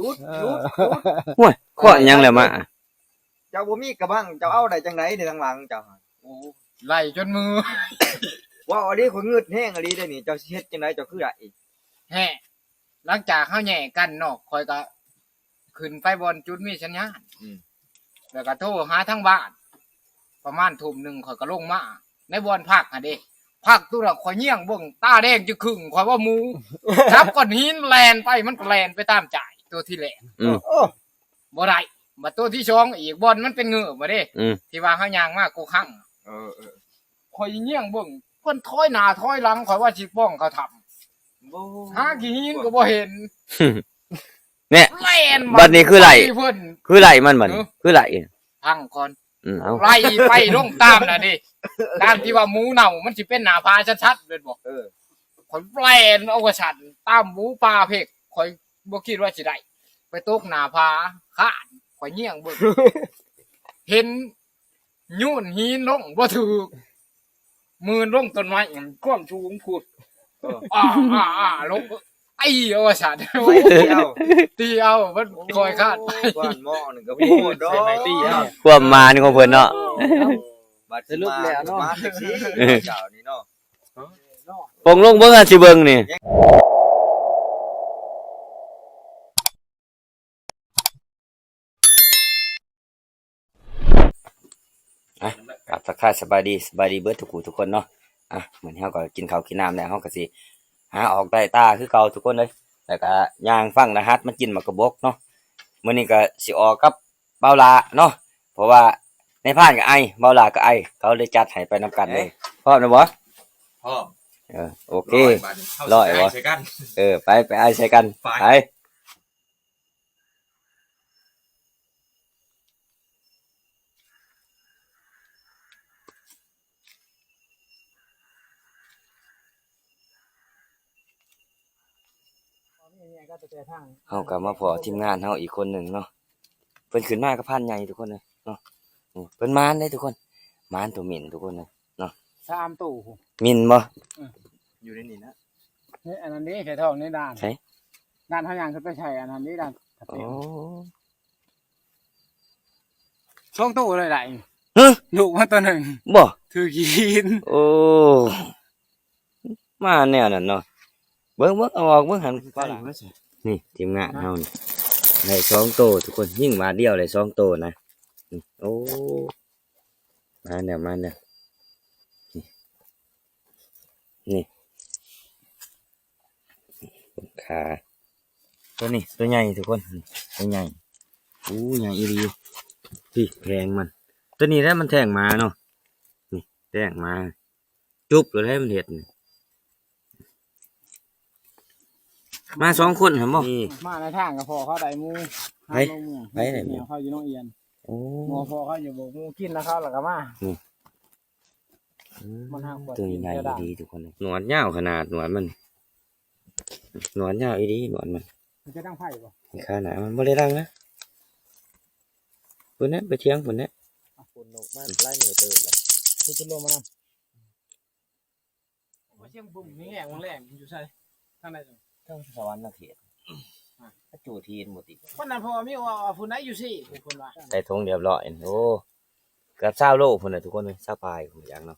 ຫຼຸດ ເອີ ຫຼຸດ ຫຼຸດ ໂອ້ຍ ເຄາະຫຍັງແລ້ວມາ? ເຈົ້າບໍ່ມີກະບັງ ເຈົ້າເອົາໄດ້ຈັ່ງໃດໃນທາງຫຼັງເຈົ້າຫັ້ນ? ໂອ້ ໄລ່ຈົນມື ເວົ້າອີ່ຫຼີ ຂ້ອຍງຶດແຮງອີ່ຫຼີເດ້ນີ້ ເຈົ້າຊິເຮັດຈັ່ງໃດ ເຈົ້າຄືໄດ້? ແຮະ ຫຼັງຈາກເຮົາແຍກກັນເນາະ ຂ້ອຍກະຂຶ້ນໄປບ່ອນຈຸດມີສັນຍານ ອືມ ແລ້ວກະໂທຫາທາງບ້ານ ປະມານທຸ່ມໜຶ່ງ ຂ້ອຍກະລົງມາໃນບ່ອນພັກຫັ້ນເດ້ ພັກໂຕນັ້ນ ຂ້ອຍແຍງເບິ່ງ ຕາແດງຈະຄຶ່ງ ຂ້ອຍວ່າໝູ ຈັບກ້ອນຫີນແລ່ນໄປ ມັນກະແລ່ນໄປຕາມຈ້າຍໂຕທີແລກ ອືມ ໂອ້ ບໍ່ໄດ້ ບັດໂຕທີສອງອີກ ບ່ອນມັນເປັນເງີບາເດ້ ອືມ ທີ່ວ່າເຮົາຍ່າງມາກົກຮັງ ເອີໆ ຂ້ອຍແຍງເບິ່ງ ເພິ່ນຖອຍໜ້າຖອຍຫຼັງ ຂ້ອຍວ່າຊິປ້ອງເຂົ້າຖ້ຳ ໂອ້ ຫາຂີ້ຫີນກໍບໍ່ເຫັນ ແນ່ ແລ່ນມາ ບັດນີ້ຄືໄລ່ ໃສ່ເພິ່ນ ຄືໄລ່ມັນບັດນີ້ ເອີ ຄືໄລ່ ຟັງກ່ອນ ອືມ ເອົາ ໄລ່ໄປລົງຕາມນະເດ້ ຕາມທີ່ວ່າໝູເນົ່າ ມັນຊິເປັນໜ້າຜາຊັດໆ ແມ່ນບໍ່? ເອີ ຂ້ອຍແລ່ນເອົາວ່າຊັ້ນ ຕາມໝູປ່າເພັກ ຂ້ອຍບໍ່ຄິດວ່າຊິໄດ້ ໄປຕົກໜ້າຜາ ຄ້ານ ຂ້ອຍແຍງເບິ່ງ ເຫັນໂຍນຫີນລົງບໍ່ຖືກ ມື່ນລົງຕົ້ນໄມ້ ຄວາມສູງພຸ້ນ ເອີ ອາໆໆ ລົງ ຕີເອົາວ່າຊັ້ນ ຕີເອົາ ມັນຄ່ອຍຄາດໄປ ໂອ້ຍ ບ້ານໝໍນີ້ກໍມີໂຫດດອກ ໃສ່ໄມ້ຕີເອົາ ຄວາມມານຂອງເພິ່ນເນາະ ເອີ ບັດສະຫຼຸບແລ້ວເນາະ ມາແທັກຊີເຈົ້ານີ້ເນາະ ເອີ ປົງລົງເບິ່ງ ອາ ຊິເບິ່ງນີ້ ອ່ະ ກາບທັກທາຍສະບາຍດີ ສະບາຍດີເບິດທຸກຜູ້ທຸກຄົນເນາະ ອ່ະ ມື້ນີ້ເຮົາກໍກິນເຂົ້າກິນນ້ຳແລ້ວ ເຮົາກໍຊິຫາອອກໄລ່ຕາຄືເກົ່າທຸກຄົນເອີຍ ແລ້ວກໍຍ່າງຟັງລະຫັດມາກິນໝາກກະບົກເນາະ ມື້ນີ້ກໍຊິອອກກັບບ່າວຫຼ້າເນາະ ເພາະວ່ານາຍພານກໍໄອ ບ່າວຫຼ້າກໍໄອ ເຂົາເລີຍຈັດໃຫ້ໄປນຳກັນເລີຍ ເອີ ພ້ອມແລ້ວບໍ່? ພ້ອມ ເອີ ໂອເຄ ຮ້ອຍ ບາດນີ້ເຮົາຊິໄປໄອໃສ່ກັນ ເອີ ໄປ ໄປໄອໃສ່ກັນ ໄປ ໄປ. ເຮົາກໍມາພໍ້ທີມງານເຮົາອີກຄົນໜຶ່ງເນາະ ເພິ່ນຂຶ້ນມາກັບພານໃຫຍ່ທຸກຄົນເອີຍເນາະ ນີ້ເພິ່ນໝານເດ້ທຸກຄົນ ໝານໂຕໝິ່ນທຸກຄົນເອີຍ ເນາະ ສາມໂຕພຸ້ນ ໝິ່ນບໍ່? ເອີ ຢູ່ໃນນີ້ນະ ນີ້ ອັນນັ້ນເດ້ ໃສ່ທ້ອງໃນດ່ານ ໃສ? ດ່ານເຮົາຍ່າງຂຶ້ນໄປໃສ່ອັນນັ້ນເດ້ດ່ານ ໂອ້ ສອງໂຕເລີຍໄດ້ ຮະ? ລູກມາໂຕໜຶ່ງ ບໍ່? ຖືກກິນ ໂອ້ ມາແນວນັ້ນເນາະ ເບິ່ງໆ ເອົາອອກເບິ່ງຫັ້ນ ນີ້ທີມງານເຮົານີ້ ໄດ້ສອງໂຕທຸກຄົນ ຍິງບາດດຽວໄດ້ສອງໂຕນະ ນີ້ ໂອ້ ມາແລ້ວ ມາແລ້ວ ນີ້ ນີ້ ຂາ ໂຕນີ້ ໂຕໃຫຍ່ທຸກຄົນ ໂຕໃຫຍ່ ໂອ້ ໃຫຍ່ອີ່ຫຼີ ພີ້ແທງມັນ ໂຕນີ້ແຫຼະມັນແທງໝາເນາະ ນີ້ແທງໝາ ຈຸບໂລດໃດມັນເຮັດນີ້ ມາສອງຄົນຫັ້ນບໍ່? ນີ້ ມາໃນທາງກໍພໍ້ເຂົາໄດ້ໝູ ໄປ ຫາໂລງເມືອງ ໄປໄດ້ໝູ ເຂົາຢູ່ໜອງອຽນ ໂອ້ ໝໍພໍ່ເຂົາຢູ່ໂບກໝູກິນນຳເຂົາແລ້ວກໍມາ ນີ້ ອືມ ມັນຫາຂວດ ໂຕໃຫຍ່ອີ່ຫຼີທຸກຄົນ ໜວດຍາວຂະໜາດໜວດມັນ ໜວດຍາວອີ່ຫຼີໜວດມັນ ມັນຈະດັງໄຟບໍ່? ຂະໜາດມັນບໍ່ໄດ້ດັງນະ ພຸ້ນນະ ໄປຖຽງພຸ້ນນະ ຝົນຕົກມາຫຼາຍມື້ເຕີບແລ້ວ ຄືຈະລົງມານຳ ໂອ້ຍ ສຽງບຸ້ມແຮງໆ ແຮງຢູ່ໃສ? ທາງໃດ? ເທິງສະຫວັນນະເຂດ ອາ ຈູດຫີນບໍ່ຕິດ ຄົນນັ້ນ ເພາະວ່າມີວ່າຜູ້ໃດຢູ່ຊີ້ ເພິ່ນວ່າ ໃສ່ຖົງຮຽບຮ້ອຍ ໂອ້ ເກືອບຊາວໂລພຸ້ນນະທຸກຄົນເອີຍ ຊາວປາຍພຸ້ນຢ່າງເນາະ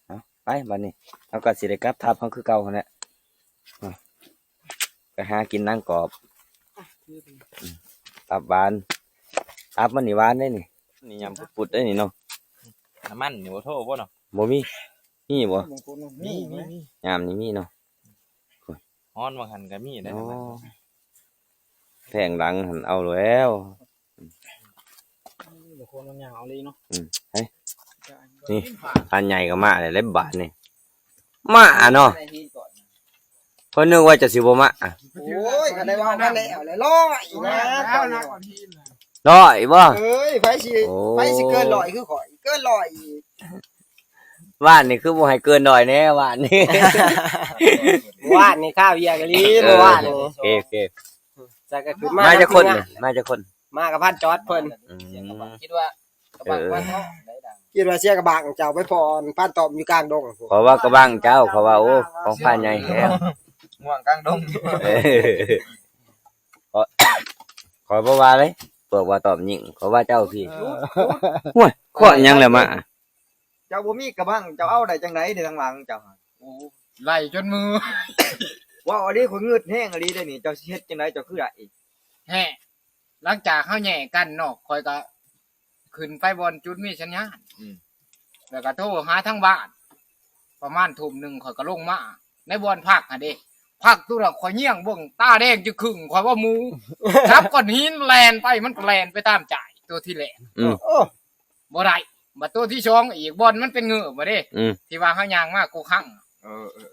ເອົາ ໄປບາດນີ້ ເຮົາກໍຊິໄດ້ກັບທັບເຮົາຄືເກົ່າຫັ້ນແຫຼະ ໄປຫາກິນນາງກອບ ຕັບຫວານ ຕັບມັນນີ້ຫວານເດ້ນີ້ ນີ້ຍຳປຸດໆ ເດ້ນີ້ເນາະ ນ້ຳມັນນີ້ບໍ່ໂທບໍ່ເນາະ ບໍ່ມີ ມີບໍ່? ມີ ມີ ຍາມນີ້ມີເນາະ ຮອນວ່າຫັ້ນກໍມີໄດ໋ ໂອ້ ນ້ຳມັນ ແພງຫຼັງຫັ້ນເອົາແລ້ວ ມີແຕ່ຄົນມັນຍ່າງເອົາລີເນາະ ອືມ ເຮີ້ຍ ນີ້ ອັນໃຫຍ່ກໍມາແລ້ວເດ້ບາດນີ້ ມາເນາະ ເພິ່ນນຶກວ່າຈະຊິບໍ່ມາ ໂອ້ຍ ຄັນໄດ້ເວົ້າກັນແລ້ວແຫຼະ ຮ້ອຍນະ ຮ້ອຍບໍ່? ເອີຍ ໃຜຊິ ໂອ້ ໃຜຊິເກີນຮ້ອຍຄືຂ້ອຍ ເກີນຮ້ອຍອີກ ວານນີ້ຄືບໍ່ໃຫ້ເກີນຮ້ອຍແດ່ ວານນີ້ ວານນີ້ຄ່າວຽກອີ່ຫຼີ ເອີ ເມື່ອວານນີ້ ໂອເຄ ໂອເຄ ຈັກກໍຂຶ້ນມາ ມາຈັກຄົນ ມາຈັກຄົນ? ມາກັບພັນຈອດເພິ່ນ ອືມ ຄິດວ່າ ເອີ ຄິດວ່າເສຍກະບັງ ເຈົ້າໄປພໍ້ພັນຕ້ອມຢູ່ກາງດົງ ເພາະວ່າກະບັງເຈົ້າ ເພາະວ່າ ໂອ້ ຂອງພານໃຫຍ່ແທ້ ງ່ວງກາງດົງ ເອີ ຂ້ອຍບໍ່ວ່າເລີຍ ພວກວ່າຕອບຍິງ ຂ້ອຍວ່າເຈົ້າພີ້. ໂອ້ຍ ເຄາະຫຍັງແລ້ວມາ? ເຈົ້າບໍ່ມີກະບັງ ເຈົ້າເອົາໄດ້ຈັ່ງໃດໃນທາງຫຼັງເຈົ້າ? ໂອ້ ໄລ່ຈົນມື. ເວົ້າອີ່ຫຼີ ຂ້ອຍງຶດແຮງອີ່ຫຼີເດ້ນີ້ ເຈົ້າຊິເຮັດຈັ່ງໃດ ເຈົ້າຄືໄດ້? ແຮະ ຫຼັງຈາກເຮົາແຍກກັນເນາະ ຂ້ອຍກະຂຶ້ນໄປບ່ອນຈຸດມີສັນຍານ ອືມ ແລ້ວກະໂທຫາທາງບ້ານ ປະມານທຸ່ມໜຶ່ງ ຂ້ອຍກະລົງມາໃນບ່ອນພັກຫັ້ນເດ້ ພັກໂຕນັ້ນ ຂ້ອຍແຍງເບິ່ງ ຕາແດງຈຶກຄຶ່ງ ຂ້ອຍວ່າໝູ ຈັບກ້ອນຫີນແລ່ນໄປ ມັນກະແລ່ນໄປຕາມຈ້າຍ ໂຕທີແລກ ອືມ ໂອ້ ບໍ່ໄດ້ ບັດໂຕທີສອງອີກ ບ່ອນມັນເປັນເງີບາເດ້ ອືມ ທີ່ວ່າເຮົາຍ່າງມາໂກຄັງ ເອີ ເອີ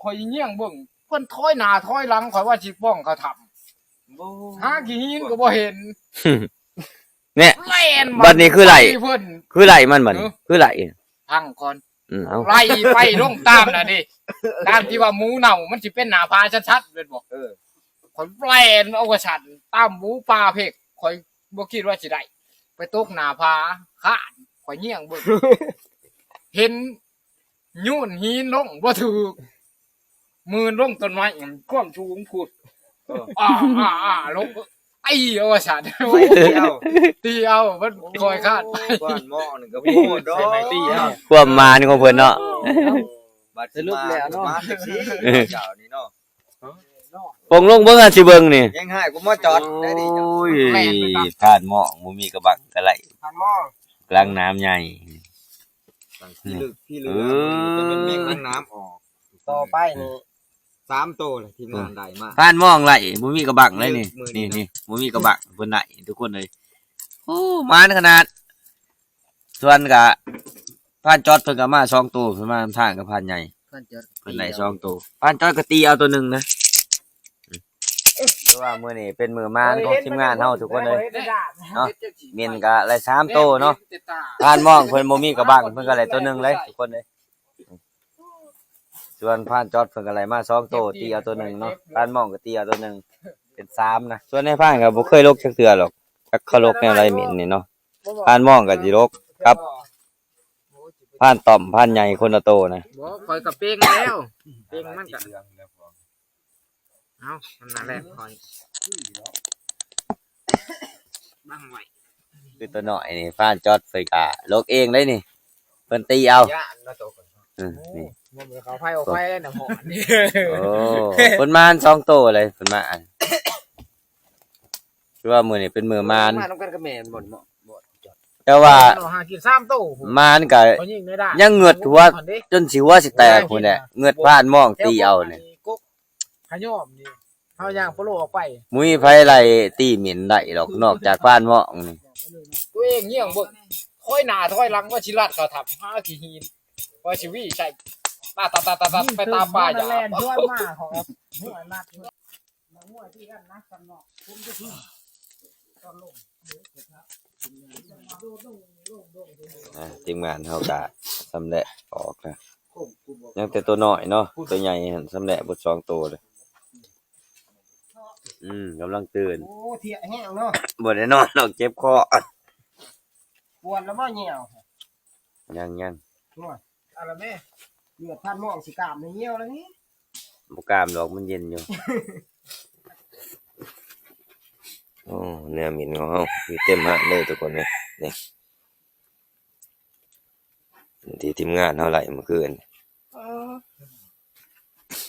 ຂ້ອຍແຍງເບິ່ງ ເພິ່ນຖອຍໜ້າຖອຍຫຼັງ ຂ້ອຍວ່າຊິປ້ອງເຂົ້າຖ້ຳ ໂອ້ ຫາຂີ້ຫີນກໍບໍ່ເຫັນ ແນ່ ແລ່ນ ບັດນີ້ຄືໄລ່ ເພິ່ນ ຄືໄລ່ມັນບັດນີ້ ເອີ ຄືໄລ່ ຟັງກ່ອນ ອືມ ເອົາ ໄລ່ໄປລົງຕາມນະເດ້ ຕາມທີ່ວ່າໝູເນົ່າ ມັນຊິເປັນໜ້າຜາຊັດໆ ແມ່ນບໍ່? ເອີ ຂ້ອຍແລ່ນເອົາວ່າຊັ້ນ ຕາມໝູປ່າເພັກ ຂ້ອຍບໍ່ຄິດວ່າຊິໄດ້ ໄປຕົກໜ້າຜາ ຄ້ານ ຂ້ອຍແຍງເບິ່ງ ເຫັນ ໂຍນຫີນລົງບໍ່ຖືກ ໝື່ນລົງຕົ້ນໄມ້ ຄວາມສູງພຸ້ນ ເອີ ອ້າ ອ້າ ອ້າ ລົງ ຕີເອົາວ່າຊັ້ນ ຕີເອົາ ມັນຄ່ອຍຄາດໄປ ໂອ້ຍ ບ້ານໝໍນີ້ກໍໂຫດເນາະ ຄວາມໝານຂອງເພິ່ນເນາະ ເອີ ບັດສະຫຼຸບແລ້ວເນາະ ມາແທັກຊີເຈົ້ານີ້ເນາະ ເອີ ເນາະ ປົງລົງເບິ່ງ ອັນຊິເບິ່ງນີ້ ແຮງຮ້າຍກວ່າໝໍຈອດໄດ້ນີ້ ໂອ້ຍ ຜ່ານໝໍບໍ່ມີກະບັງກະໄລ່ ຜ່ານໝໍ ກາງນ້ຳໃຫຍ່ ຕັ້ງທີ່ລຶກທີ່ເຫຼືອ ເອີ ມັນເປັນແມ່ງນ້ຳອອກ ຕໍ່ໄປນີ້ ສາມໂຕແຫຼະ ທີມງານໄດ້ມາ ຜ່ານໝໍໄລ່ ບໍ່ມີກະບັງເລີຍນີ້ ນີ້ ນີ້ ບໍ່ມີກະບັງ ເພິ່ນໄດ້ທຸກຄົນເລີຍ ໂອ້ ໝານຂະໜາດ ສ່ວນກະ ຜ່ານຈອດເພິ່ນກະມາສອງໂຕ ເພິ່ນມານຳທາງກັບຜ່ານໃຫຍ່ ຜ່ານຈອດ ເພິ່ນໄດ້ສອງໂຕ ຜ່ານຈອດກະຕີເອົາໂຕໜຶ່ງນະ ຄືວ່າມື້ນີ້ເປັນມື້ໝານຂອງທີມງານເຮົາທຸກຄົນເລີຍເນາະ ເມັນກະໄດ້ສາມໂຕເນາະ ຜ່ານໝໍເພິ່ນບໍ່ມີກະບັງ ເພິ່ນກະໄດ້ໂຕໜຶ່ງເລີຍທຸກຄົນເລີຍ ສ່ວນຜ່ານຈອດເພິ່ນກະໄດ້ມາສອງໂຕ ຕີເອົາໂຕໜຶ່ງເນາະ ຜ່ານໝໍກະຕີເອົາໂຕໜຶ່ງ ເປັນສາມນະ ສ່ວນໃນຜ່ານກະບໍ່ເຄີຍລົກຈັກເທື່ອຫຼອກ ຈັກເຂົາລົກແນວໃດເມັນນີ້ເນາະ ຜ່ານໝໍກະຊິລົກກັບ ຜ່ານຕ້ອມ ຜ່ານໃຫຍ່ຄົນລະໂຕນະ ບໍ່ ຂ້ອຍກະເປັ່ງແລ້ວ ເປັ່ງມັນກະ ເອົາ ອັນນັ້ນແຫຼະຂ້ອຍ ບັງໄວ້ ຄືໂຕນ້ອຍນີ້ ຜ່ານຈອດເພິ່ນກະລົກເອງເດ້ນີ້ ເພິ່ນຕີເອົາ ຢ້ານເນາະໂຕ ເອີ ນີ້ ໂອ້ ມັນເຂົ້າໄຟອອກໄຟນະ ໂອ້ ເພິ່ນມາສອງໂຕເລີຍ ເພິ່ນມາ ຄືວ່າມື້ນີ້ເປັນມື້ໝານ ມານຳກັນກັບແມ່ນບໍ່ ບໍ່ ບໍ່ ແຕ່ວ່າ ເຮົາຫາກິນສາມໂຕ ໝານກະຍັງເຫງືອດຫົວ ຈົນຊິຫົວຊິແຕກພຸ້ນແຫຼະ ເຫງືອດຜ່ານໝໍຕີເອົານີ້ ຂະຫຍ້ອມນີ້ ເຮົາຍ່າງໂປໂລອອກໄປ ບໍ່ມີໃຜໄລ່ຕີໝິ່ນໄດ້ດອກ ນອກຈາກຜ່ານໝໍນີ້ ໂຕເອງຍ່ຽງເບິ່ງ ຖອຍໜ້າຖອຍຫຼັງ ວ່າຊິລັດເຂົ້າຖ້ຳ ຫາຂີ້ຫີນ ວ່າຊິຫວີໃສ່ ຕາດ ຕາດ ຕາດ ຕາດ ໄປຕາມປ່າຫຍ້າ ແລ່ນສວນມາ ເຂົາກໍຫົວລັດ ອ່າ ທີມງານເຮົາກະຊຳແຫຼະອອກນະ ຍັງແຕ່ໂຕນ້ອຍເນາະ ໂຕໃຫຍ່ຫັ້ນຊຳແຫຼະເບິດສອງໂຕເລີຍ ອືມ ກຳລັງຕື່ນ ໂອ້ ເພຍແຮງເນາະ ບໍ່ໄດ້ນອນດອກ ເຈັບຄໍ ປວດແລ້ວບໍ່ແຍວ ຍັງໆ ໂອ້ຍ ເອົາລະແມ່ ເລືອດພັນໝອງຊິກາມໃນຫ່ຽວແລ້ວນີ້ ບໍ່ກາມດອກ ມັນເຢັນຢູ່ ໂອ້ ແນວໝິ່ນຂອງເຮົາ ມີເຕັມຮ້ານເລີຍທຸກຄົນເອີຍ ນີ້ ທີ່ທີມງານເຮົາໄລ່ມື້ຄືນ ເອີ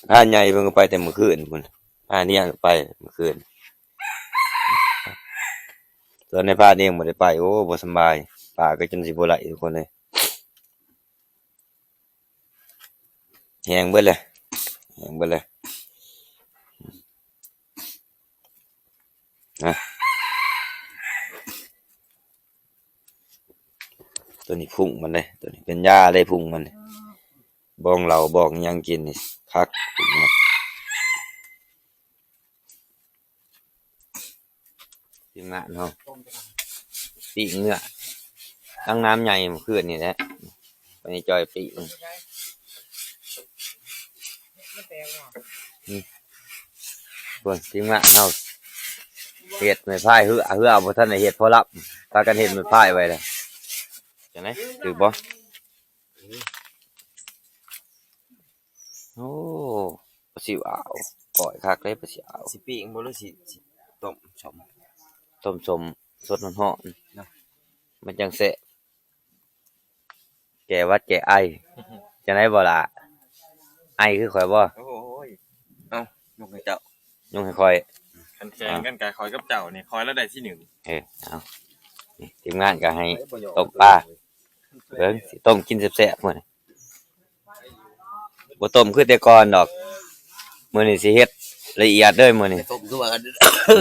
ພານໃຫຍ່ເພິ່ນກໍໄປແຕ່ມື້ຄືນພຸ້ນ ພານນ້ອຍກໍໄປມື້ຄືນ ສ່ວນນາຍພານເອງບໍ່ໄດ້ໄປ ໂອ້ ບໍ່ສຳບາຍ ປາກໍຈົນຊິບໍ່ໄດ້ທຸກຄົນເອີຍ ແຮງເບິດແຫຼະ ແຮງເບິດແຫຼະ ນະ ໂຕນີ້ພຸ້ງມັນເດ້ ໂຕນີ້ເປັນຢາເດ້ ພຸ້ງມັນ ບອງເຫຼົ້າບອງຫຍັງກິນນີ້ຄັກ ພຸ້ງມັນ ທີມງານເຮົາປີ້ງເນື້ອ ຕັ້ງນ້ຳໃຫຍ່ມື້ຄືນນີ້ແຫຼະ ໄປຈ່ອຍປີ້ງ ອືມ ເບິ່ງທີມງານເຮົາເຮັດໄມ້ພາຍເຮືອ ເຮືອບໍ່ທັນໄດ້ເຮັດພໍລຳ ພາກັນເຮັດໄມ້ພາຍໄວ້ແລ້ວ ຈັ່ງໃດ ຖືກບໍ່? ໂອ້ ປາຊິວອາວ ກ້ອຍຄັກເດ້ປາຊິວອາວ ຊິປີ້ງບໍ່ ຫຼືຊິ ຊິ ຕົ້ມສົ້ມ ຕົ້ມສົ້ມສົດຮ້ອນໆ ເນາະ ມັນຈັ່ງແຊບ ແກ້ຫວັດແກ້ໄອ ຈັ່ງໃດບໍ່ຫຼ້າ? ໄອຄືຂ້ອຍບໍ່? ໂອ້ຍ ເອົ້າ ຍົກໃຫ້ເຈົ້າ ຍົກໃຫ້ຂ້ອຍ ຄັນແຂ່ງກັນກະຂ້ອຍກັບເຈົ້ານີ້ ຂ້ອຍລະໄດ້ທີໜຶ່ງ ເອີ ເອົາ ນີ້ທີມງານກະໃຫ້ຕົ້ມປາ ເບິ່ງຊິຕົ້ມກິນແຊບໆ ມື້ນີ້ ບໍ່ຕົ້ມຄືແຕ່ກ່ອນດອກ ມື້ນີ້ຊິເຮັດລະອຽດເດີມື້ນີ້ ຕົ້ມຄືວ່າກັນ ອື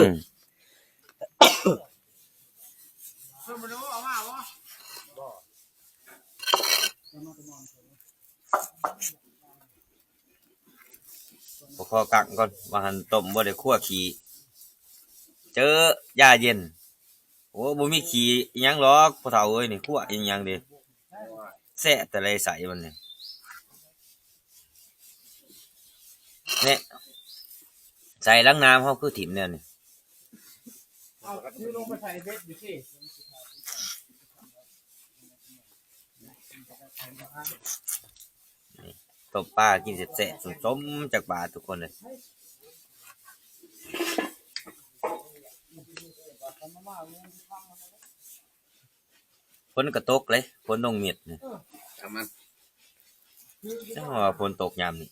ມ ຂໍກັກກ່ອນ ວ່າຫັ້ນຕົ້ມບໍ່ໄດ້ຂົ້ວຂີ້ ເຈີຢາເຢັນ ໂອ້ ບໍ່ມີຂີ້ອີ່ຫຍັງດອກ ພໍ່ເຖົ້າເອີຍ ນີ້ຂົ້ວອີ່ຫຍັງເດ ແຊະແຕ່ໃດໃສ່ມັນນີ້ ແນ່ ໃສ່ຫຼັງນ້ຳເຮົາຄືຖິ້ມແນວນີ້ ເອົາຄືລົງໄປໃສ່ເບັດຢູ່ຊີ້ ນີ້ ຕົ້ມປາກິນແຊບໆ ສົ້ມໆ ຈັກບາດທຸກຄົນເອີຍ. ຝົນກະຕົກເລີຍ ຝົນລົງເມັດນີ້ ເອົາມັນ ຈັ່ງວ່າຝົນຕົກຍາມນີ້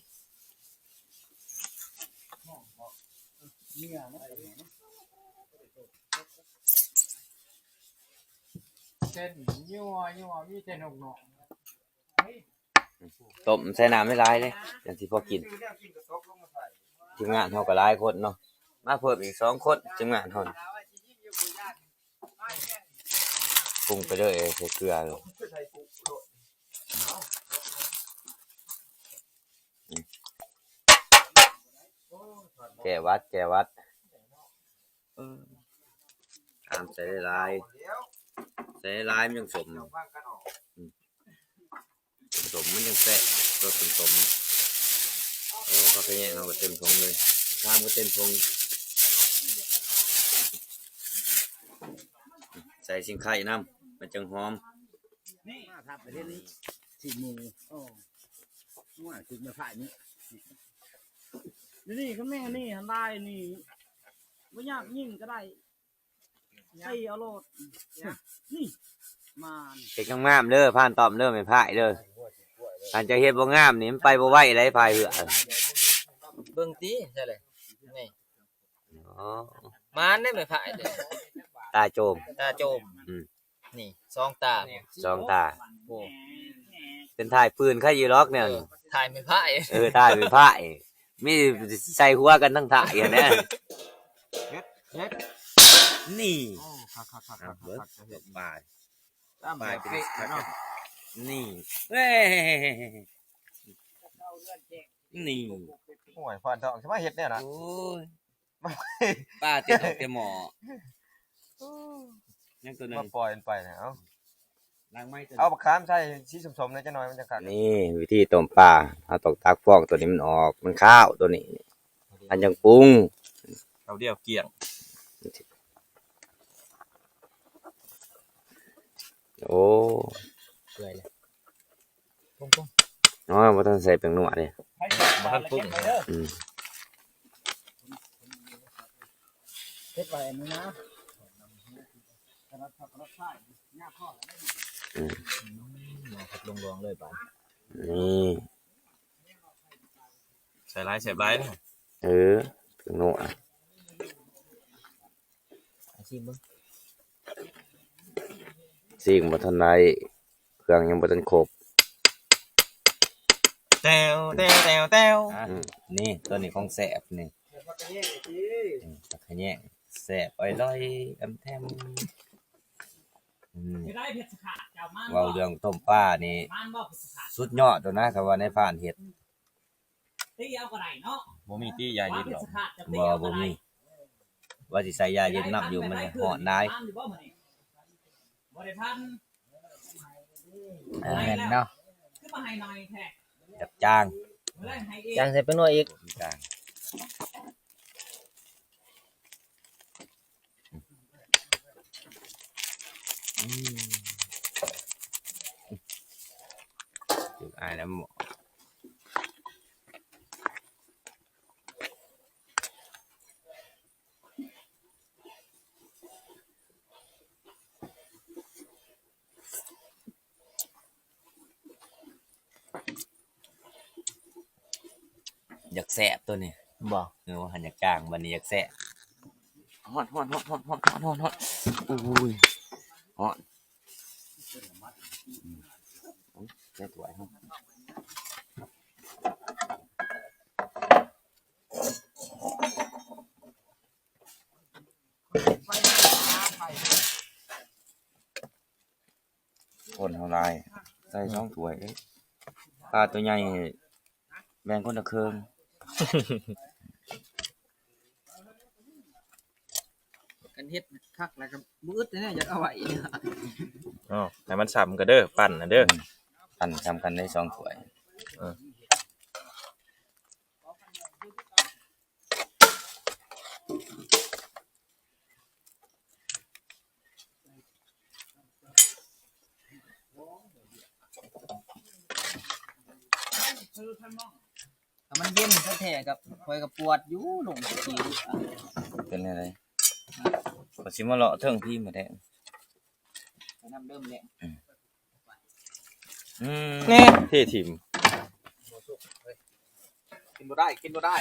ເສັ້ນຍົວໆ ມີແຕ່ນົກນ້ອຍ. ຕົ້ມໃສ່ນ້ຳຫຼາຍໆເດ້ ຈັ່ງຊິພໍກິນ. ທີມງານເຮົາກໍຫຼາຍຄົນເນາະ ມາເພີ່ມອີກສອງຄົນ ທີມງານເຮົານີ້ ປຸງໄປເລີຍ ໃສ່ເກືອໂລດ ແກ້ຫວັດ ແກ້ຫວັດ. ເອີ ຕາມໃສ່ຫຼາຍໆ ໃສ່ຫຼາຍມັນຈັ່ງສົ້ມ ອືມ ສົ້ມມັນຈັ່ງແຊບ ລົດສົ້ມໆ. ໂອ້ ຜັກຂະແຍງເຮົາກໍເຕັມຖົງເລີຍ ຊາມກໍເຕັມຖົງ ໃສ່ຊິງໄຄນຳ ມັນຈັ່ງຫອມ. ມາທັບໄປເຮັດນີ້ ຊີ້ນໝູ ໂອ້ ວ່າຖືກໄມ້ພາຍນີ້ ນີ້ກໍແມ່ນີ້ຫັ້ນ ລາຍນີ້ ບໍ່ຍາກຍິງກໍໄດ້ ຕີເອົາໂລດ ນີ້ ມານ ເຮັດງາມໆເດີ ຜ່ານຕ້ອມເດີ ແມ່ພາຍເດີ ຄັນຈະເຮັດບໍ່ງາມນີ້ ມັນໄປບໍ່ໄວໄດ໋ ພາຍເຮືອ ເບິ່ງຕິ ໃຊ່ເລີຍ ນີ້ ອໍ ມານໄດ໋ ແມ່ພາຍເດີ ຕາໂຈມ ຕາໂຈມ ອືມ ນີ້ສອງຕາ ສອງຕາ ໂອ້ ເປັນທ້າຍປືນ ໃຄຢູ່ດອກແນວນີ້ ເອີ ທ້າຍແມ່ພາຍ ເອີ ທ້າຍແມ່ພາຍ ມີໃສ່ຫົວກັນທັງທ້າຍຫັ້ນນະ ເຮັດ ເຮັດ ນີ້ ໂອ້ ຄັກໆໆໆ ເອົາເບິ່ງ ປາຍ ຕາມປາຍເປັນເປະເນາະ ນີ້ ເອີ ນີ້ ໂອ້ຍ ພານທອງຊິມາເຮັດແນວນັ້ນ ໂອ້ຍ ປາຕິດອອກແຕ່ໝໍ້ ຍັງຕົວໜຶ່ງ ມາປ່ອຍມັນໄປນະ ເອົາ ລ້າງໄມ້ຕົວ ເອົາບັກຂາມໃສ່ສີສົ້ມໆ ແດ່ຈັກໜ້ອຍມັນຈັ່ງຄັກ. ນີ້ວິທີຕົ້ມປາ ເຮົາຕ້ອງຕັກຟອງຕົວນີ້ມັນອອກ ມັນຄາວຕົວນີ້ ອັນຈັ່ງປຸງ ເອົາດຽວກ້ຽງ ໂອ້ ເປື່ອຍແລ້ວ ປຸງໆ ອໍ ບໍ່ທັນໃສ່ແປ້ງນົວເດ້ ບໍ່ທັນປຸງ ອືມ ເຮັດໄວ້ອັນນີ້ນະ ອືມ ອືມ ເອົາຄັກລວງໆເລີຍບາດນີ້ ນີ້ ໃສ່ຫຼາຍແຊບຫຼາຍເນາະ ເອີ ແປ້ງນົວ ຊີມເບິ່ງ ຊີມບໍ່ທັນໄດ້ ເຄື່ອງຍັງບໍ່ທັນຄົບ ແຕ້ວ ແຕ້ວ ແຕ້ວ ແຕ້ວ ອືມ ນີ້ ຕົວນີ້ຂອງແຊບນີ້ ອືມ ຜັກຂະແຍງ ແຊບ ອະລ່ອຍ ອຳແທມ ອືມ ເວົ້າເລື່ອງຕົ້ມປານີ້ ສຸດຍອດໂລດນະ ຄັນວ່ານາຍພານເຮັດ ຕີເອົາກໍໄດ້ເນາະ ບໍ່ມີຕີຢາເຢັນດອກ ບໍ່ ບໍ່ມີ ວ່າຊິໃສ່ຢາເຢັນນຳຢູ່ ມັນຮ້ອນຫຼາຍ ບໍ່ໄດ້ພັນ ເອີ ແມ່ນເນາະ ຄືມາໃຫ້ໜ້ອຍແທ້ ຈັບຈາງ ຈາງໃສ່ແປ້ງນົວອີກ ຈາງ. ອືມ ຖືກອ້າຍແລ້ວໝໍ້. ຢາກແຊບໂຕນີ້ ບໍ່ ເອີ ວ່າຫັ້ນຢາກຈາງ ບັດນີ້ຢາກແຊບ. ຮ້ອນ ຮ້ອນ ຮ້ອນ ຮ້ອນ ໂອ້ຍ ຮ້ອນ ອືມ ໃສ່ຖ້ວຍເຮົາ. ຄົນເຮົາຫຼາຍ ໃສ່ສອງຖ້ວຍເດ້. ປາຕົວໃຫຍ່ແບ່ງຄົນລະເຄິ່ງ. ຄັນເຮັດຄັກແລ້ວກໍບໍ່ອຶດແນ່ ຢາກເອົາໄວ້. ເອົາໃຫ້ມັນສ່ຳກັນເດີ ປັ້ນນະເດີ ອືມ ປັ້ນສ່ຳກັນໄດ້ສອງຖ້ວຍ. ເອີ ຖ້າມັນເຢັນແທ້ໆ ກໍຂ້ອຍກໍປວດຢູ່ ລົງສະກີ. ເປັນແນວໃດ? ກໍຊິມາເລາະເທິງພີ້ມື້ແລງ ໄປນຳເດີມແຫຼະ. ອືມ ອືມ ແນ່ ເທຖິ້ມ ບໍ່ສຸກເວີຍ ກິນບໍ່ໄດ້ ກິນບໍ່ໄດ້.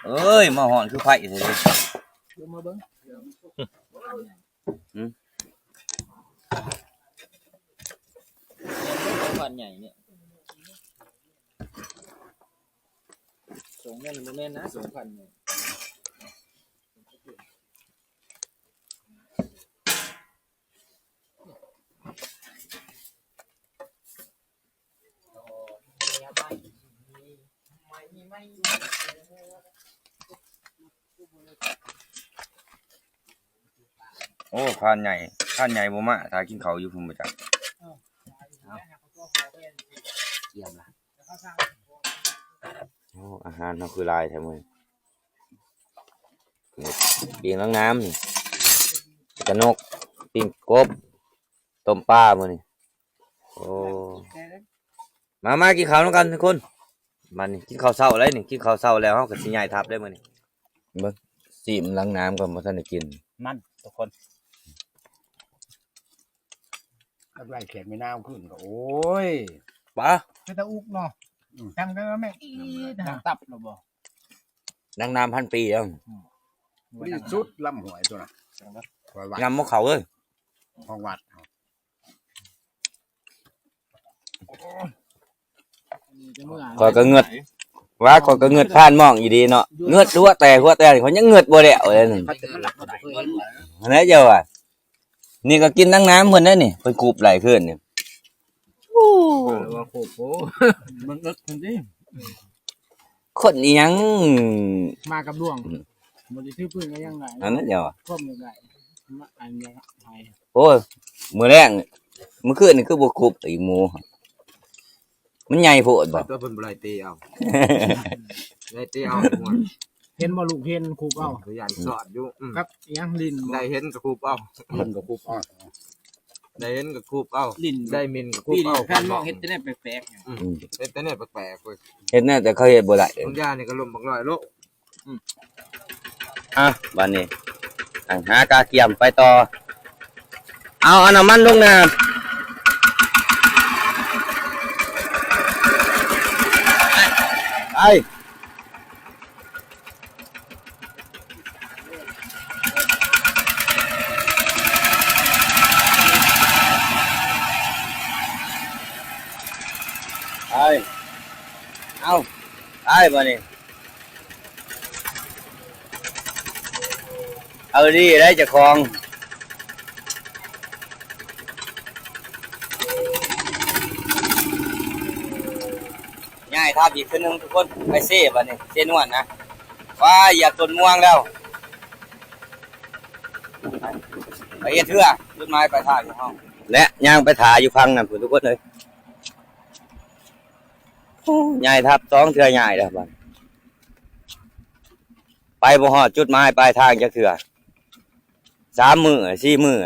ເອີຍ ມາຮ້ອນຄືໄຟແທ້ເດ. ລົງມາເບິ່ງ ອືມ ຄວັນໃຫຍ່ນີ້ ສົງນັ້ນບໍ່ແມ່ນນະ ສົງຄວັນໃຫຍ່. ໂອ້ ຄວານໃຫຍ່ ຄວານໃຫຍ່ບໍ່ມາ ຖ້າກິນເຂົ້າຢູ່ພຸ້ນບໍ່ຈັກ. ກຽມລະ. ໂອ້ ອາຫານເຮົາຄືຫຼາຍແທ້ມື້ນີ້. ປີ້ງນາງນາມນີ້ ກະນົກ ປີ້ງກົບ ຕົ້ມປາມື້ນີ້. ໂອ້ ມາ ມາກິນເຂົ້ານຳກັນທຸກຄົນ. ບັດນີ້ກິນເຂົ້າເຊົ້າແລ້ວນີ້ ກິນເຂົ້າເຊົ້າແລ້ວ ເຮົາກໍຊິຍ້າຍທັບເດ້ມື້ນີ້. ເບິ່ງ ຊີມນາງນາມກ່ອນ ບໍ່ທັນໄດ້ກິນ. ມັນ ທຸກຄົນ ກັບໄລ່ແຂກແມ່ນາວຂຶ້ນກໍ ໂອ້ຍ ປາ ເປັນຕາອຸກເນາະ. ອືມ ຈັ່ງໄດ້ວ່າແມ່ນອີດ ຕັບແລ້ວບໍ່? ນາງນາມພັນປີແລ້ວ. ອືມ ທີ່ສຸດລຳຫ້ວຍຕົວນະ ຂ້ອຍວ່າ ຍຳບໍ່ເຂົ້າເອີຍ ຂອງວັດ. ຂ້ອຍກໍເງືອດ ວ່າຂ້ອຍກໍເງືອດຄານມອງຢູ່ດີເນາະ ເງືອດຫົວແຕກ ຫົວແຕກ ຂ້ອຍຍັງເງືອດບໍ່ແລ້ວເລີຍນີ້. ຫັ້ນແຫຼະເຈົ້າວ່າ ນີ້ກໍກິນນາງນາມເພິ່ນໄດ໋ນີ້ ເພິ່ນກູບໄຫຼຄືນນີ້. ໂອ້ ວ່າໂຄບໂພ ມັນເອິກເພິ່ນຕິ ຄົນອີ່ຫຍັງ ມາກັບດວງ ອືມ ບໍ່ໄດ້ຖືປືນກໍຍັງໄດ້ ອັນນັ້ນເດາະ ຄວາມຢາກໄດ້ ມາອັນຢາກໄດ້. ໂອ້ຍ ມື້ແລງ ມື້ຄືນນີ້ຄືບໍ່ຄຸບອີກໝູ່ ມັນໃຫຍ່ໂພດບໍ່? ຕົວເພິ່ນບໍ່ໄດ້ຕີເອົາ ໄດ້ຕີເອົາ. ເຫັນບໍ່ລູກເຫັນຄຸບເອົາ ກໍຢ້ານສອດຢູ່ ອືມ ກັບອີ່ຫຍັງ ຫຼິ້ນບໍ່? ໄດ້ເຫັນກໍຄຸບເອົາ ຫຼິ້ນກໍຄຸບເອົາ. ໄດ້ເຫັນກໍຄູບເອົາ ຫຼິ້ນ ໄດ້ເໝັນກໍຄູບເອົາ ປີນີ້ແພນມອງເຮັດແຕ່ແນວແປກໆ ອືມ ເຮັດແຕ່ແນວແປກໆເວີຍ ເຮັດແນວແຕ່ເຂົາເຮັດບໍ່ໄດ້. ບາງຢ່າງນີ້ກໍລົມບັກຫຼ້ອຍໂລະ ອືມ ອ່ະ ບາດນີ້ ຫາກາກຽມໄປຕໍ່ ເອົາ ເອົານ້ຳມັນລົງນະ ໄປ. ໄປ ເອົາ ໄປບາດນີ້ ເອົາດີໄດ໋ເຈົ້າຂອງ. ຍ້າຍທັບອີກເທື່ອໜຶ່ງທຸກຄົນ ໄປເຊບາດນີ້ ເຊນວນນະ ວ້າ ຢຽບຕົ້ນມ່ວງແລ້ວ ໄປເຮັດເຮືອ ຈຸດໝາຍປາຍທາງຂອງເຮົາ ແລະ ຍ່າງໄປຖ້າຢູ່ຝັ່ງນັ້ນພຸ້ນທຸກຄົນເອີຍ. ໂອ້ ຍ້າຍທັບສອງເທື່ອ ຍ້າຍແລ້ວບາດ ໄປບໍ່ຮອດຈຸດໝາຍປາຍທາງຈັກເທື່ອ ສາມມື້ ສີ່ມື້.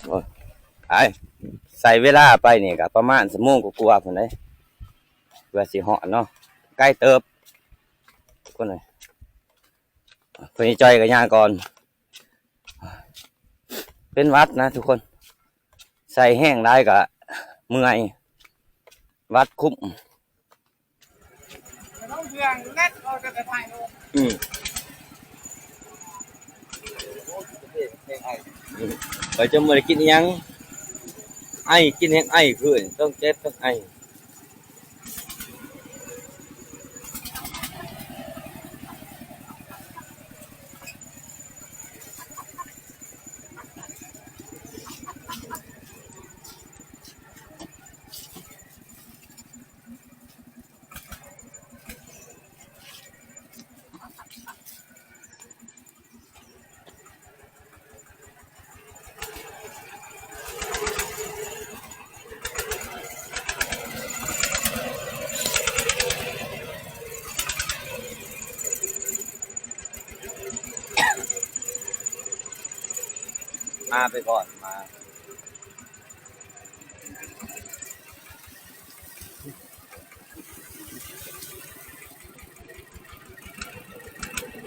ໂອ້ຍ ໄປ ໃຊ້ເວລາໄປນີ້ກໍປະມານຊົ່ວໂມງກວ່າໆພຸ້ນເດ້ ເພື່ອຊິຮອດເນາະ ໄກເຕີບ ຄົນເອີຍ. ເພິ່ນຈ່ອຍກໍຍ່າງກ່ອນ ເປັນຫວັດນະທຸກຄົນ ສ ໃສ່ແຮງຫຼາຍກະເມື່ອຍ ວັດຄຸ້ມ. ອືມ ຂ້ອຍຈົນບໍ່ໄດ້ກິນອີ່ຫຍັງ ໄອ ກິນແຮງໄອຄືນ ທັງເຈັບທັງໄອ. ມາໄປກ່ອນ ມາ.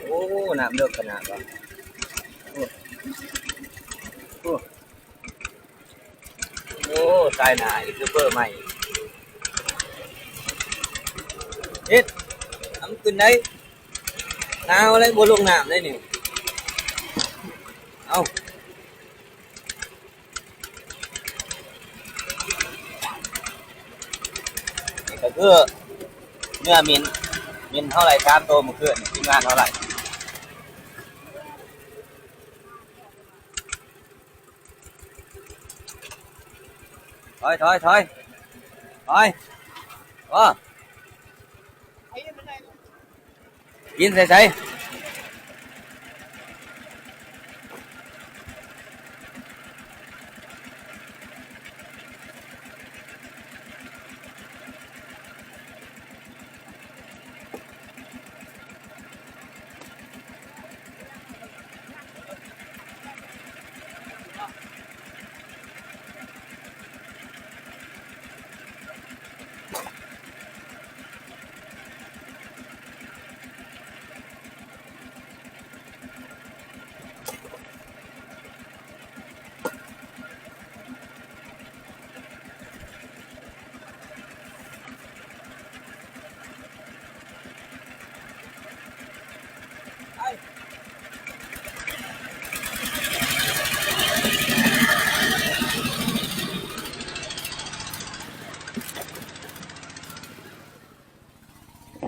ໂອ້ ນ້ຳເລິກຂະໜາດວ່າ ໂອ້ ໂອ້ ໂອ້ ຕາຍໜ້າ ຢູທູບເບີໃໝ່ ເຮັດ ນ້ຳຂຶ້ນໄດ໋ ໜາວແລ້ວ ບໍ່ລົງນ້ຳໄດ໋ນີ້ ເອົ້າ. ນີ້ກໍຄືເນື້ອໝິ່ນ ໝິ່ນເຮົາໄລ່ສາມໂຕມື້ຄືນ ທີມງານເຮົາໄລ່. ຖອຍ ຖອຍ ຖອຍ ຖອຍ ໂອ້. ກິນໃສ່ໃສ?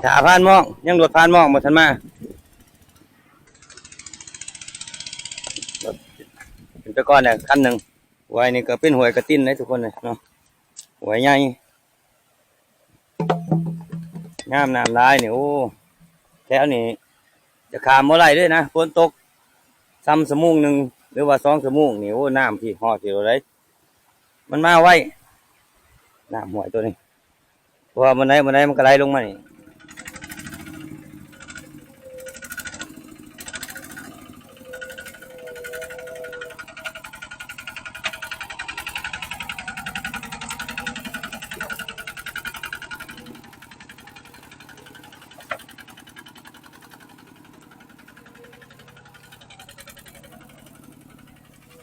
ຖ້າຜ່ານໝ້ອງ ຍັງລົດຜ່ານໝ້ອງບໍ່ທັນມາ. ເປັນຕະກອນແຫຼະຄັນໜຶ່ງ. ຫ້ວຍນີ້ກໍເປັນຫ້ວຍກະຕິນເດ້ທຸກຄົນເນາະ ຫ້ວຍໃຫຍ່ ຍາມນ້ຳຫຼາຍນີ້ ໂອ້ ແຖວນີ້ຈະຂ້າມບໍ່ໄດ້ເລີຍນະ ຝົນຕົກຊ້ຳຊົ່ວໂມງໜຶ່ງ ຫຼືວ່າສອງຊົ່ວໂມງນີ້ ໂອ້ ນ້ຳພີ້ຮອດພີ້ໂລດເດ້ ມັນມາໄວ ນ້ຳຫ້ວຍໂຕນີ້. ເພາະວ່າມື້ໃດມື້ໃດມັນກໍໄຫຼລົງມານີ້.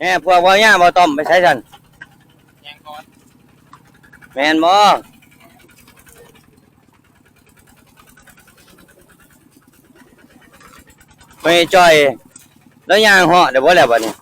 ແມ່ ພວກເວົ້າຫຍັງ ບໍ່ຕ້ອມໄປໃສຊັ້ນ? ແມ່ນບໍ່? ໄປຈ່ອຍ ແລ້ວຍ່າງເຫາະໄດ້ບໍ່ແລ້ວບັດນີ້?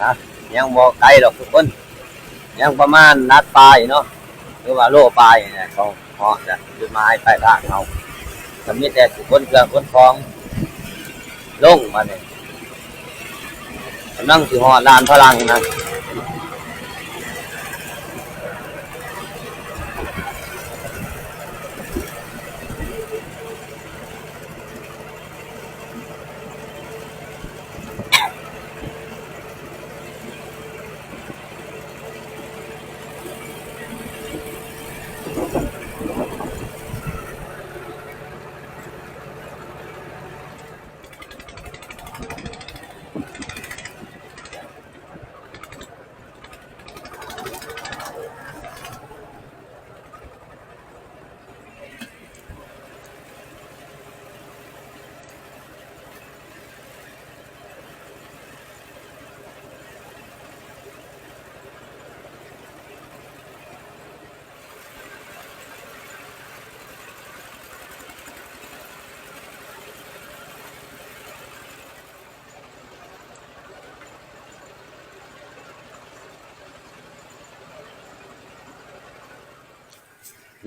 ນະ ຍັງບໍ່ໄກດອກທຸກຄົນ ຍັງປະມານຫຼັກປາຍເນາະ ຫຼືວ່າໂລປາຍນີ້ແຫຼະ ເຂົາເນາະ ຈຸດໝາຍປາຍທາງເຮົາ ກໍມີແຕ່ຊິຂົນເຄື່ອງຂົນຂອງລົງບາດນີ້ ກຳລັງຊິຮອດລານພະລັງນະ.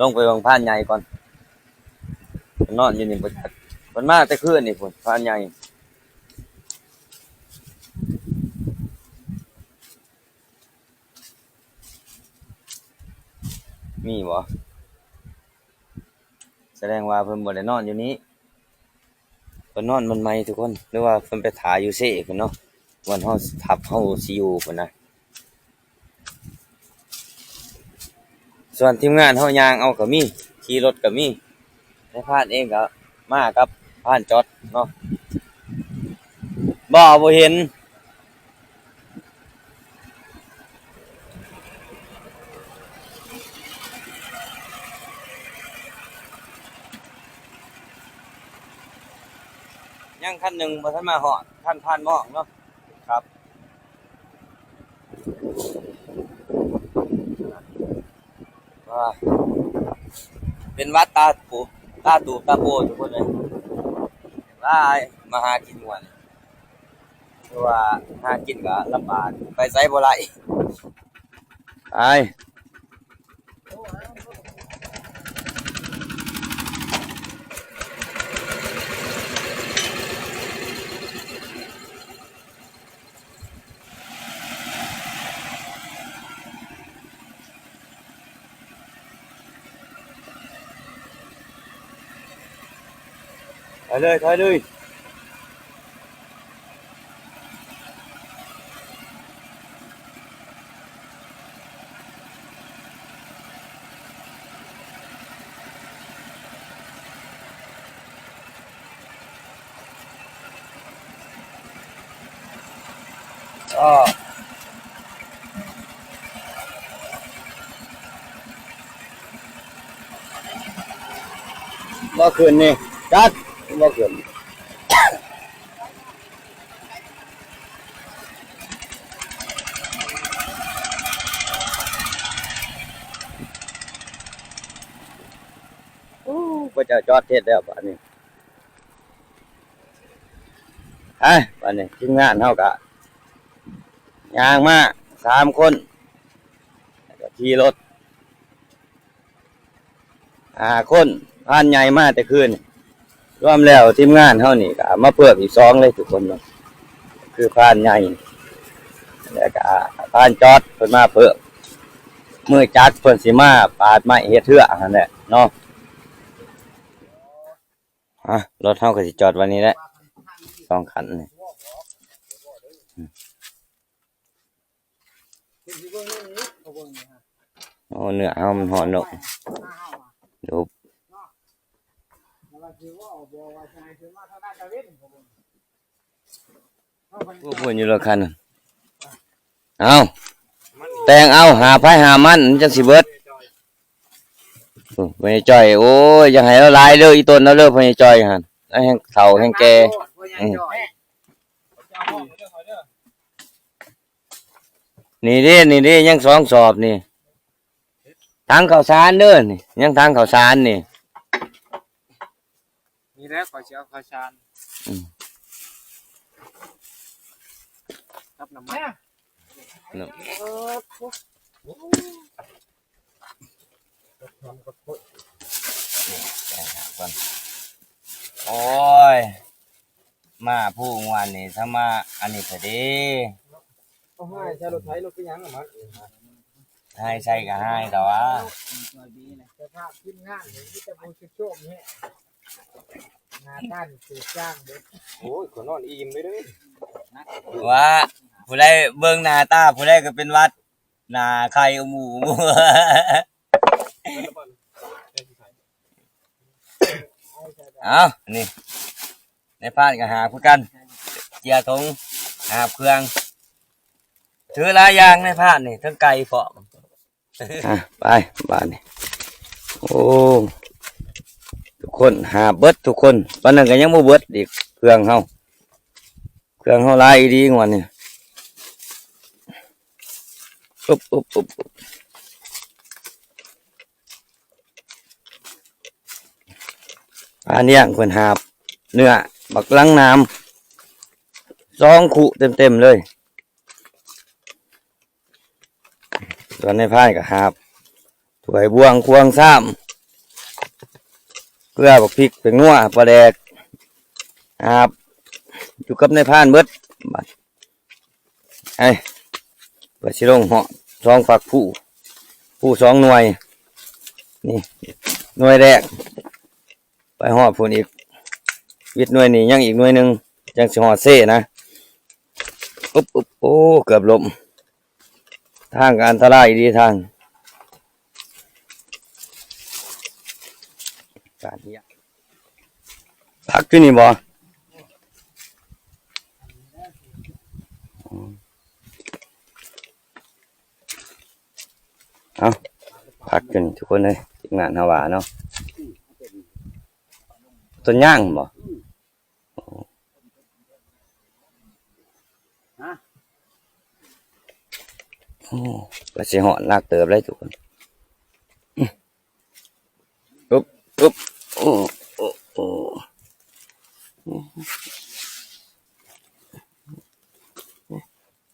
ລົງໄປເບິ່ງພານໃຫຍ່ກ່ອນ ເພິ່ນນອນຢູ່ນີ້ບໍ່ຈັກ ເພິ່ນມາແຕ່ຄືນນີ້ພຸ້ນ ພານໃຫຍ່ ມີບໍ່? ສະແດງວ່າເພິ່ນບໍ່ໄດ້ນອນຢູ່ນີ້ ເພິ່ນນອນບ່ອນໃໝ່ທຸກຄົນ ຫຼືວ່າເພິ່ນໄປຖ້າຢູ່ເຊພຸ້ນເນາະ ບ່ອນເຮົາ ທັບເຮົາຊິຢູ່ພຸ້ນນະ. ສ່ວນທີມງານເຮົາຍ່າງເອົາກໍມີ ຂີ່ລົດກໍມີ ນາຍພານເອງກໍມາກັບພານຈອດເນາະ ບໍ່ ບໍ່ເຫັນ. ຍັງຄັນໜຶ່ງບໍ່ທັນມາຮອດ ຄັນຜ່ານມອງເນາະ ຄັບ ອ່າ ເປັນຫວັດຕາປູ ຕາຕູບຕາໂປທຸກຄົນເອີຍ ຫຼາຍ ມາຫາກິນມ່ວນ ຄືວ່າຫາກິນກໍລຳບາກ ໄປໃສບໍ່ໄດ້ ໄປ. ໄປເລີຍ ຖອຍເລີຍ. ບໍ່ຂຶ້ນນີ້ ຈັກບໍ່ຂຶ້ນ. ໂອ້ ພະເຈົ້າ ຈອດເທັດແລ້ວບາດນີ້. ໄປ ບາດນີ້ທີມງານເຮົາກະຍ່າງມາສາມຄົນ ແລ້ວກະຂີ່ລົດ ຫ້າຄົນ ພານໃຫຍ່ມາແຕ່ຄືນ ລວມແລ້ວທີມງານເຮົານີ້ກະມາເພີ່ມອີກສອງເລີຍທຸກຄົນເນາະ ຄືພານໃຫຍ່ ແລ້ວກະພານຈອດເພິ່ນມາເພີ່ມ ມືຈັກເພິ່ນຊິມາປາດໄມ້ເຮັດເຮືອຫັ້ນແຫຼະເນາະ. ອ່ະ ລົດເຮົາກໍຊິຈອດໄວ້ນີ້ແຫຼະ ສອງຄັນນີ້. ໂອ້ ເນື້ອເຮົາມັນຮ້ອນເນາະ ໂດບ. ໂອ້ ພຸ້ນຢູ່ລົດຄັນນັ້ນ ເອົາ ແຕ່ງເອົາ ຫາໃຜຫາມັນ ມັນຈັ່ງຊິເບິດ. ໂອ້ ພໍ່ໃຫຍ່ຈ້ອຍ ໂອ້ຍ ຢ່າໃຫ້ລາວຫຼາຍເດີ ອີ່ຕົນລາວເດີ ພໍ່ໃຫຍ່ຈ້ອຍຫັ້ນ ລາວແຮ່ງເຖົ້າແຮ່ງແກ່. ອືມ ນີ້ເດ້ ນີ້ເດ້ ຍັງສອງສອບນີ້ ຖັງເຂົ້າສານເດີ ນີ້ ຍັງຖັງເຂົ້າສານນີ້. ນີ້ແຫຼະ ຂ້ອຍຊິເອົາເຂົ້າສານ ອືມ ກັບນ້ຳມັນ. ເນາະ ໂອ້ຍ ມາຜູ້ງວນນີ້ ສະມາອັນນີ້ຊະເດ. ເອົາ ໃຫ້ໃສ່ລົດໄຖ ລົດເປັນຫຍັງອະມັນ ໃຫ້ໃສ່ກໍໃຫ້ແຕ່ວ່າ ສະພາບທີມງານນີ້ມີແຕ່ຜູ້ຊຸດໂຊມແຮງ ໜ້າຕານີ້ເຈີຈ້າງເບິດ. ໂອ້ຍ ຂ້ອຍນອນອີ່ມເລີຍເດີ ວ່າຜູ້ໃດເບິ່ງໜ້າຕາ ຜູ້ໃດກໍເປັນຫວັດ ໜ້າໄຂ້ອຸໝູ ເອົ້າ ນີ້ ນາຍພານກໍຫາບຄືກັນ ເຈຍຖົງ ຫາບເຄື່ອງ ຖືຫຼາຍຢ່າງນາຍພານນີ້ ເທິງໄກ່ພ້ອມ. ອ່ະ ໄປບາດນີ້ ໂອ້ ທຸກຄົນຫາບເບິດທຸກຄົນ ປານນັ້ນກໍຍັງບໍ່ເບິດອີກ ເຄື່ອງເຮົາ ເຄື່ອງເຮົາຫຼາຍອີ່ຫຼີງວດນີ້ ອຶບ ອຶບ ອຶບ ອຶບ ປານຽງເພິ່ນຫາບເນື້ອບັກລັງໜາມ ສອງຄຸເຕັມໆເລີຍ. ສ່ວນນາຍພານກໍຫາບຖ້ວຍ ບ່ວງ ຄວງ ຊາມ ເກືອ ບັກພິກ ແປ້ງນົວ ປາແດກ ຫາບຢູ່ກັບນາຍພານເບິດ. ບາດ ໄອ້ ວ່າຊິລົງເຫາະສອງຝັກພູ ພູສອງໜ່ວຍ ນີ້ໜ່ວຍແລກ ໄປຮອດພຸ້ນອີກ ວິດໜ່ວຍນີ້ ຍັງອີກໜ່ວຍໜຶ່ງ ຈັ່ງຊິຮອດເຊນະ. ອຶບ ອຶບ ໂອ້ ເກືອບລົ້ມ ທາງກໍອັນຕະລາຍອີ່ຫຼີທາງ ພັກຢູ່ນີ້ບໍ່? ເອົ້າ ພັກຢູ່ນີ້ທຸກຄົນເອີຍ ທີມງານເຮົາວ່າເນາະ ຕົ້ນຍາງບໍ່? ໂອ້ ກໍຊິຮ້ອນໜັກເຕີບເລີຍທຸກຄົນ. ອຶບ ອຶບ ໂອ້ ໂອ້ ໂອ້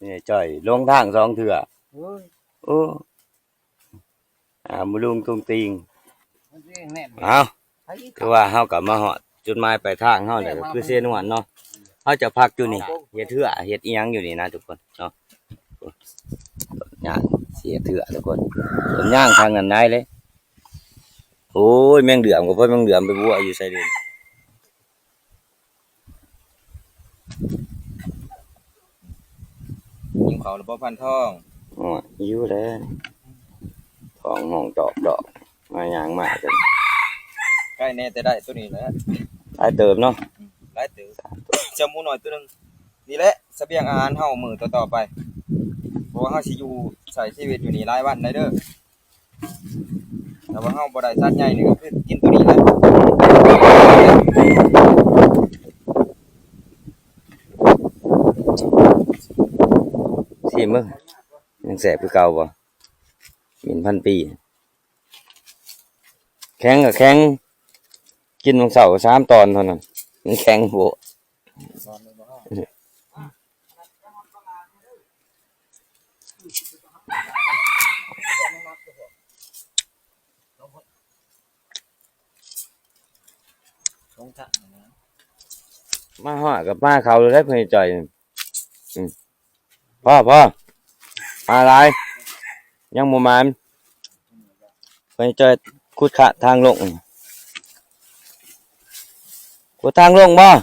ນີ້ຈ່ອຍລົງທາງສອງເທື່ອ ໂອ້ຍ ໂອ້ ອ່າ ມາລຸງຕຸງຕິງ. ເອົາ ຄືວ່າເຮົາກໍມາຮອດຈຸດໝາຍປາຍທາງເຮົາແລ້ວ ກໍຄືເຊນວນເນາະ ເຮົາຈະພັກຢູ່ນີ້ ເຮັດເຮືອເຮັດອີ່ຫຍັງຢູ່ນີ້ນະທຸກຄົນເນາະ. ໂອ້ ຕົ້ນຍາງຊິເຮັດເຮືອທຸກຄົນ ຕົ້ນຍາງທາງນັ້ນໄດ້ເລີຍ. ໂອ້ຍ ແມງເດືອມກໍພໍແມງເດືອມໄປບົວຢູ່ໃສເດ. ຫິວເຂົ້າແລ້ວບໍ່ ພັນທອງ? ໂອ້ຍ ຫິວແລ້ວ ທ້ອງຮ້ອງຈອກໆ ມາຍ່າງມາ ໃກ້ແນ່ແຕ່ໄດ້ໂຕນີ້ແຫຼະ ຫຼາຍເຕີບເນາະ ອືມ ຫຼາຍເຕີບ ສາມໂຕ ຈະໝູນ້ອຍໂຕໜຶ່ງ. ນີ້ແຫຼະສະບຽງອາຫານເຮົາມື້ຕໍ່ໆໄປ ເພາະວ່າເຮົາຊິຢູ່ໃຊ້ຊີວິດຢູ່ນີ້ຫຼາຍວັນໄດ໋ເດີ. ຖ້າວ່າເຮົາບໍ່ໄດ້ສັດໃຫຍ່ນີ້ ກໍຄືກິນໂຕນີ້ແຫຼະ. ຊີມເບິ່ງ ຍັງແຊບຄືເກົ່າບໍ່? ໝິ່ນພັນປີ ແຂງກໍແຂງ ກິນມື້ເຊົ້າສາມຕອນເທົ່ານັ້ນ ມັນແຂງໂພດ. ມາຮອດກໍມາເຂົ້າແລ້ວເດ້ ພໍ່ໃຫຍ່ຈ່ອຍ. ອືມ ພໍ ພໍ ປາຫຼາຍ ຍັງບໍ່ໝານ. ພໍ່ໃຫຍ່ຈ່ອຍຂຸດຂະທາງລົງ ຂຸດທາງລົງບໍ່?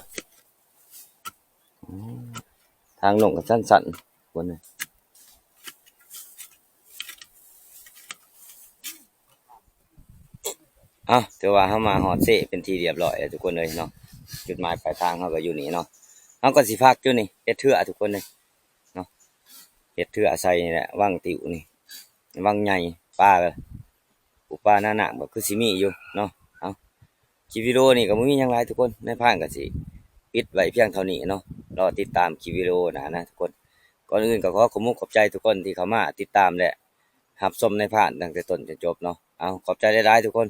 ທາງລົງກໍຊັນໆ ຄົນ. ເອົ້າ ຖືວ່າເຮົາມາຮອດເຊເປັນທີ່ລຽບຮ້ອຍແລ້ວທຸກຄົນເອີຍເນາະ. ຈຸດໝາຍປາຍທາງເຮົາກໍຢູ່ນີ້ເນາະ ເຮົາກໍຊິພັກຢູ່ນີ້ ເຮັດເຮືອທຸກຄົນເອີຍເນາະ. ເຮັດເຮືອໃສ່ນີ້ແຫຼະ ວັງຕິວນີ້ ວັງໃຫຍ່ ປາ ປູປາໜານ້ຳກໍຄືຊິມີຢູ່ເນາະ. ເອົາ ຄລິບວິດີໂອນີ້ກໍບໍ່ມີຫຍັງຫຼາຍທຸກຄົນ ນາຍພານກໍຊິປິດໄວ້ພຽງເທົ່ານີ້ເນາະ. ລໍຕິດຕາມຄລິບວິດີໂອໜ້ານະທຸກຄົນ. ກ່ອນອື່ນກໍຂໍຂອບມຸກຂອບໃຈທຸກຄົນທີ່ເຂົ້າມາຕິດຕາມ ແລະ ຮັບຊົມນາຍພານຕັ້ງແຕ່ຕົ້ນຈົນຈົບເນາະ. ເອົາ ຂອບໃຈຫຼາຍໆທຸກຄົນ.